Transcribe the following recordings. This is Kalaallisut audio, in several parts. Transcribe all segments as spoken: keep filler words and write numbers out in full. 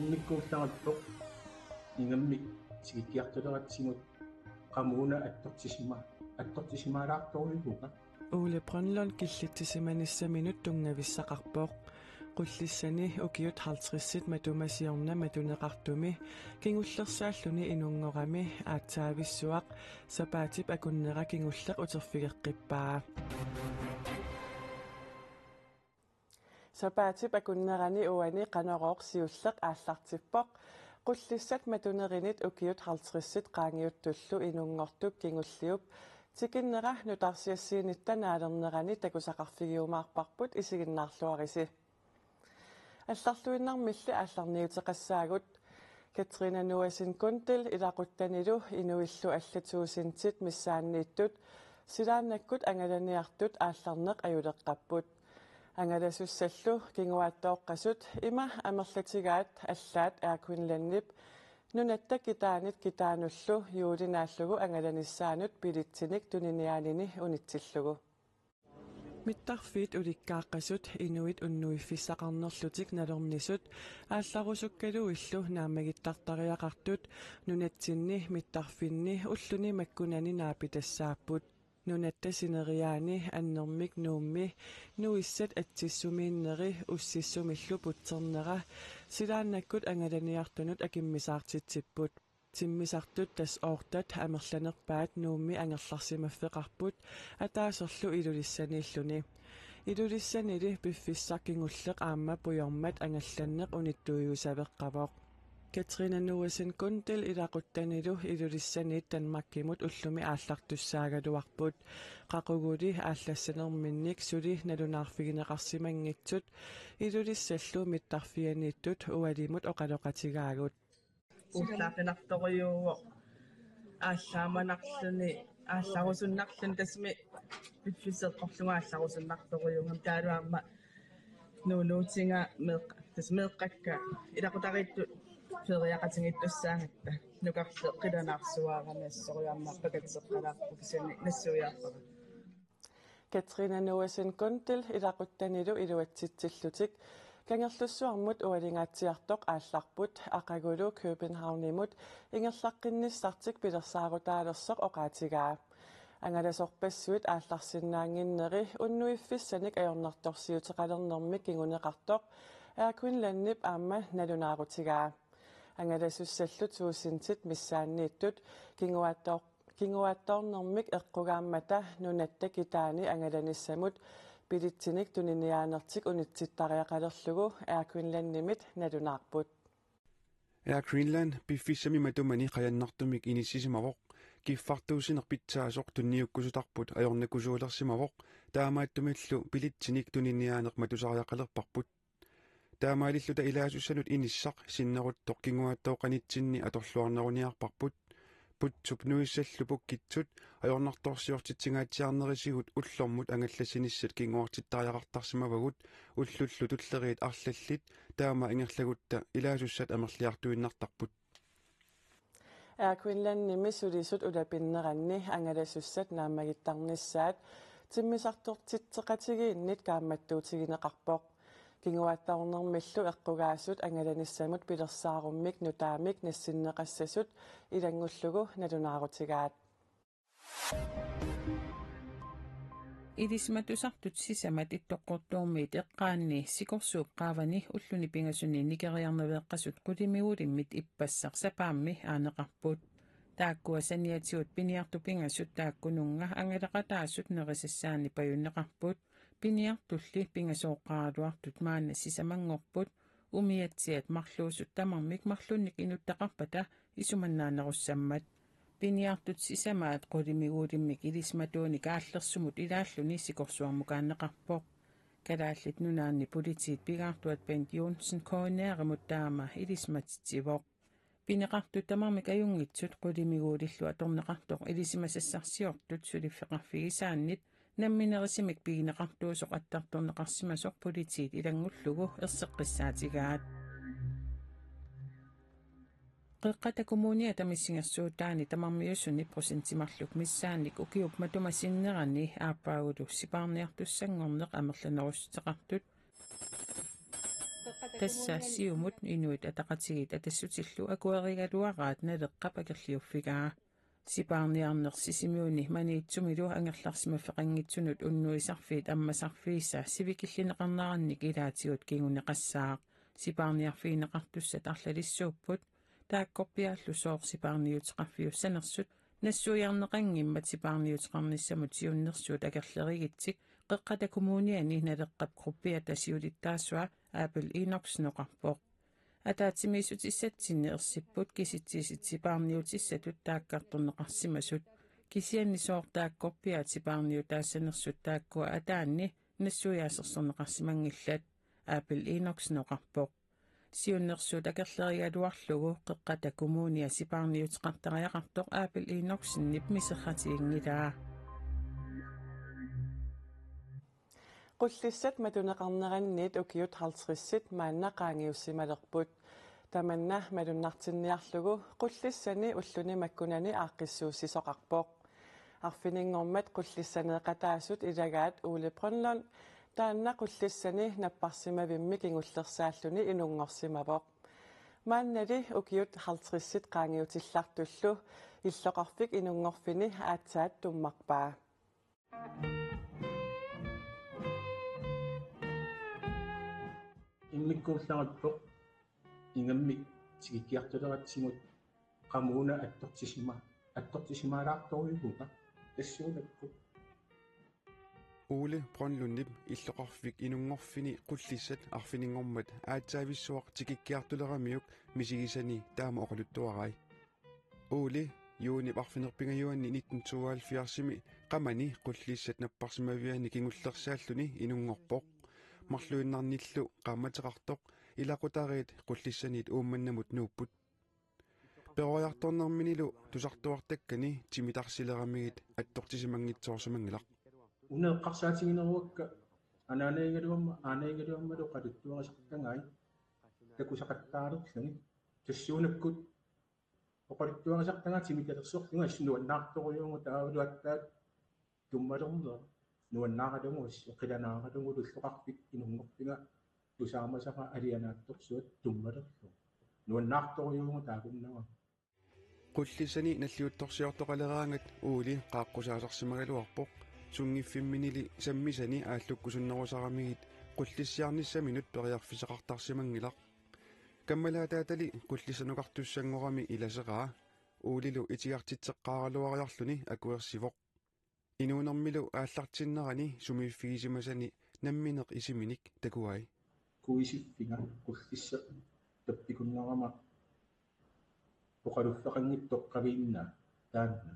Mikkuullarattoq ingammik sikikkiartuleratsigu qamuuna attortisima-, attortisimaalaartorujuuvoq. Ole Brønlund killitsisimanissaminut tunngavissaqarpoq. Qullissani ukiut halvtredsit matuma siorna matuneqartumi kingullersaalluni inunngorami aatsaavissuaq sapaatip akunnera kingulleq uterfigeqqippaa. Sapaatip akunnerani uani Qanorooq siulleq aallartippoq. Qullissat matunerinit ukiut halvtredsit qaangiuttullu inunngortup kingulliup tikinnera nutaarsiassiinitta naalernerani takusaqarfigiumaarparput, isiginnaarluarisi. Allarluinnarmilli aallarniuteqassaagut. Katrine Nuasen Gundel ilaquttanilu inuillu allat tuusintit missaanniittut silaannakkut angalaniartut aallarneq ajuleqqapput. Angalasussallu kinguaattooqqasut ima amerlatigaat allaat Air Greenlandip nunatta kitaanit kitaanullu juulinaallugu angalanissaanut billetsinik tuniniaanini unitsillugu. Mittarfiit ulikkaaqqasut inuit unnuiffissaqarnerlutik nalornisut aallarusukkaluillu naammagittartariaqartut nunatsinni mittarfinni ulluni makkunani naapitassaapput. Nunatta sineriaani annermik Nuummi nuissat atsissumiinneri ussissumillu putsernera silaannakkut angalaniartunut akimmisaartitsipput. Timmisartut tassa oortat amerlanerpaat Nuummi angerlarsimaffeqarput ataaserlu Ilulissaniilluni. Ilulissanili piffissaq kingulleq aamma pujormat angallanneq unittuiusaveqqavoq. Katrine Nuasen Gundel ilaquttanilu Ilulissaniit Danmarkimut ullumi aallartussaagaluarput. Qaquguli aallassanerminnik suli nalunaarfigineqarsimanngitsut Ilulissallu mittarfianiittut ualimut oqaloqatigaagut. Ullaaqinartorujuuvoq aallaamanarluni, aallarusunnarluni, tassami piffissaq eqqorlugu aallarusunnartorujuugami, taavalu aamma nuunuutiga meeq-, tassa meeqqakka ilaqutariittut feriaqatigiittussaagatta nukarleq qilanaarsuarami assoriarmat pakatseqqalaarpoq, kisianni nassuiaarpara. Katrine Nuasen Gundel ilaquttanilu iluatsitsillutik Kangerlussuarmut ualingaatsiartoq aallarput aqagulu Københavnimut ingerlaqqinnissartik pilersaarutaalersoq oqaatigaa. Angalasorpassuit aallarsinnaannginneri unnuiffissanik ajornartorsiuteqalernermik kinguneqartoq Air Greenlandip aamma nalunaarutigaa. Angalasussallu tuusintit missaanniittut kinguaattooq- kinguaattoornermik eqqugaammata nunatta kitaani angalanissamut billetsinik tuniniaanertik unitsittariaqalerlugu Air Greenlandimit nalunaarput. Air Greenland piffissami matumani qajannartumik inissisimavoq, kiffartuussineq pitsaasoq tunniukkusutarput ajornakusuulersimavoq, taamaattumillu billetsinik tuniniaaneq matusariaqalerparput. Taamaalilluta ilaasussanut inissaq sinneruttoq kinguaattooqqanitsinni atorluarneruniarparput. Putsup nuissallu pukkitsut ajornartorsiortitsingaatsiarnerisigut ullormut angallassinissat kinguartittariaqartarsimavagut ullullu tulleriit arlallit, taama ingerlagutta ilaasussat amerliartuinnartarput. Air Greenlandimi sulisut ulapinneranni angalasussat naammagittarnissaat timmisartortitseqatigiinnit kaammattuutigineqarpoq. Kinguaattoornermillu eqqugaasut angalanissamut pilersaarummik nutaamik nassinneqassasut ilanngullugu nalunaarutigaat. Ilisimatusartut sisamat Ittoqqortoormiit eqqaanni sikorsuup qaavani ulluni pingasuni nikeriarnaveeqqasut qulimiguulimmit ippassaq sapaammi aaneqarput. Taakkua saniatigut piniartut pingasut taakkununnga angalaqataasut nerisassaanni pajunneqarput. Piniartulli pingasooqqaaraluartut maanna sisamanngorput, umiatsiat marluusut tamarmik marlunnik inuttaqarpata isumannaanerussammat. Piniartut sisamaat qulimiguulimmik ilisimatuunik aallersumut ilaalluni sikorsuarmukaanneqarpoq. Kalaallit Nunaanni Politiit pigaartuat Bent Johnsen K N R-imut taama ilisimatitsivoq. Pineqartut tamarmik ajunngitsut qulimiguulillu atorneqartoq ilisimasassarsiortut suliffeqarfigisaannit namminerisumik pigineqartuusoq attartorneqarsimasoq politiit ilanngullugu erseqqissaatigaat. Qeqqata Kommuniata missingersuutaani tamarmiusuni procentit marluk missaannik ukiup matuma sinnerani aappaagulu sipaarniartussanngorneq amerlanerussuteqartut Tassa Siumut Inuit Ataqatigiit Atassutillu akuerigaluaraat Naleqqap akerliuffigaa. Sipaarniarneq Sisimiuni Maniitsumilu angerlarsimaffeqanngitsunut unnuisarfiit ammasarfiisa sivikillineqarnerannik ilaatigut kinguneqassaaq. Sipaarniarfigineqartussat arlalissuupput, taakkorpiaallu sooq sipaarniuteqarfiussanersut nassuiarneqanngimmat sipaarniuteqarnissamut siunnersuut akerlerigitsik Qeqqata Kommuniani Naleqqap gruppiata siulittaasua Abel Enoksen oqarpoq. Ataatsimiissutissatsinni ersipput kisitsisit sipaarniutissatut taakkartorneqarsimasut. Kisianni sooq taakkorpiaat sipaarniutaassanersut taakkua ataanni nassuiaasersorneqarsimanngillat, Abel Enoksen oqarpoq. Siunnersuut akerlerigaluarlugu Qeqqata Kommunia sipaarniuteqartariaqartoq Abel Enoksenip miserratiginngilaa. Qullissat matuneqarnerannit ukiut halvtredsit maanna qaangiussimalerput. Tamanna malunnartinniarlugu Qullissani ulluni makkunani aaqqissuussisoqarpoq. Arfininngormat Qullissaneeqataasut ilagaat Ole Brønlund taanna Qullissani napparsimavimmi kingullersaalluni inunngorsimavoq. Maannali ukiut halvtredsit qaangiutillartullu illoqarfik inunngorfini aatsaat tummarpaa. Immikkuullarippoq ingammik tikikkiartuleratsigu qamuuna attortisima-, attortisimaalaartorujuugunga tassuunakkut. Ole Brønlundip illoqarfik inunngorfini Qullissat arfininngormat aatsaavissuaq tikikkiartuleramiuk misigisani taama oqaluttuarai. Ole juunip arfineq-pingajuanni nitten tooghalvfjerdsimi qamani Qullissat napparsimaviani kingullersaalluni inunngorpoq. Marluinnarnillu qaammateqartoq ilaqutariit Qullissaniit Uummannamut nuupput. Peroriartornerminilu tusartuartakkani timitarsileramigit attortisimanngitsoorsimanngilaq. Una eqqarsaatigineruakka anaanagigaluarma, aanagigaluarmalu oqaluttuarisartagai takusaqattaalerluni. Tassuunakkut oqaluttuarisartagai timitalersorlunga assut nuannaartorujuuvugut taavalu aatsaat tummalerneq. Nuannaaralugu assut qilanaaralugu illoqarfik inunngorfiga tusaamasara alianaatsorsuaq tummalerlugu. Nuannaartorujuuvugut taakkunannga. Qullissani nalliuttorsiortoqaleraangat Ole qaaqqusaasarsimagaluarpoq, sunngiffimminili sammisani aallukkusunnerusaramigit qullissiarnissaminut periarfissaqartarsimanngilaq. Kammalaataatali Qullissanoqartussanngorami ilaseraa, Olelu itigartitseqqaaraluariarluni akuersivoq. Inuunermilu aallartinnerani sumiiffigisimasani nammineq isiminik takuai. Kuisiffiga Qullissaq tappikkunnaarama oqaluffeqanngitsoq qaviinnaq taanna.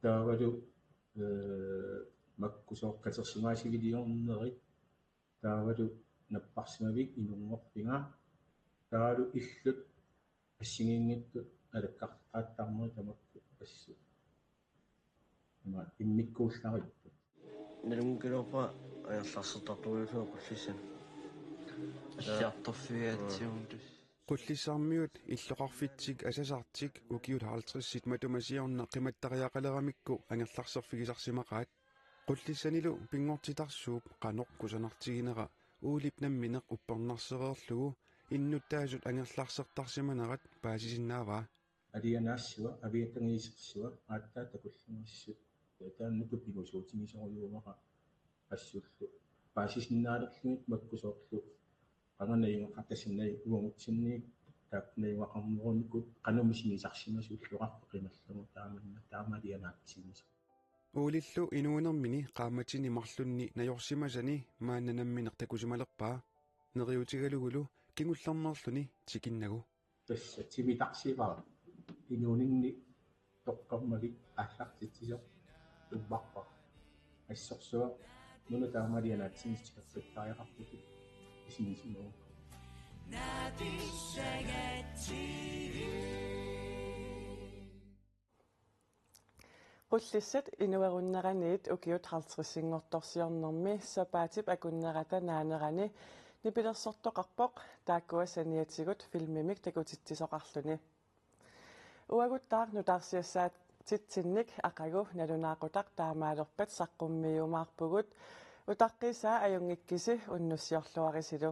Taavalu, ee, makku sooq katersugaasiviliornerit, taavalu napparsimavik inunngorfiga, taavalu illut assigiinngitsut alakkartaqattaarnerit tamakku assut. Ima immikkuullaripput. Nalunngikkuluarpara angerlarsertartorujussuuvoq Qullissani. Alliartorfigigatsigu. Qullissarmiut illoqarfitsik asasartik ukiut halvtredsit matuma siorna qimattariaqaleramikku angerlarserfigisarsimaqaat. Qullissanilu pinngortitarsuup qanoq kusanartiginera Olep nammineq uppernarsereerlugu innuttaasut angerlarsertarsimanerat paasisinnaavaa. Alianaassua, aviatangiisersua, aatsaat takullugu assut. Taannaku pingaarutigisorujussuuara assullu. Paasisinnaalerlugit makku soorlu. Qanga najugaqartarsinnagu uagutsinni taakku najugaqarnerunikut qanoq misigisarsimasoq illoqarfik qimallugu taamanna taama alianaatsimisa. Olellu inuunermini qaammatini marlunni najorsimasani maanna nammineq takusimalerpaa. Neriuutigalugulu kingullermeerluni tikinnagu. Tassa timitarsivara inuuninni toqqammavik aallartitsisoq tummarpara. Assorsuaq nuna taama alianaatsimik tikerpittariaqarpugut isigisimavunga. Qullissat inuerunneraniit ukiut halvtredsinngortorsiornermi sapaatip akunnerata naanerani nipilersortoqarpoq taakkua saniatigut filmimik takutitsisoqarluni. Uaguttaaq nutaarsiassaatitsinnik aqagu nalunaaqutaq taamaalerpat saqqummiumaarpugut, utaqqiisaa ajunngikkisi unnussiorluarisilu.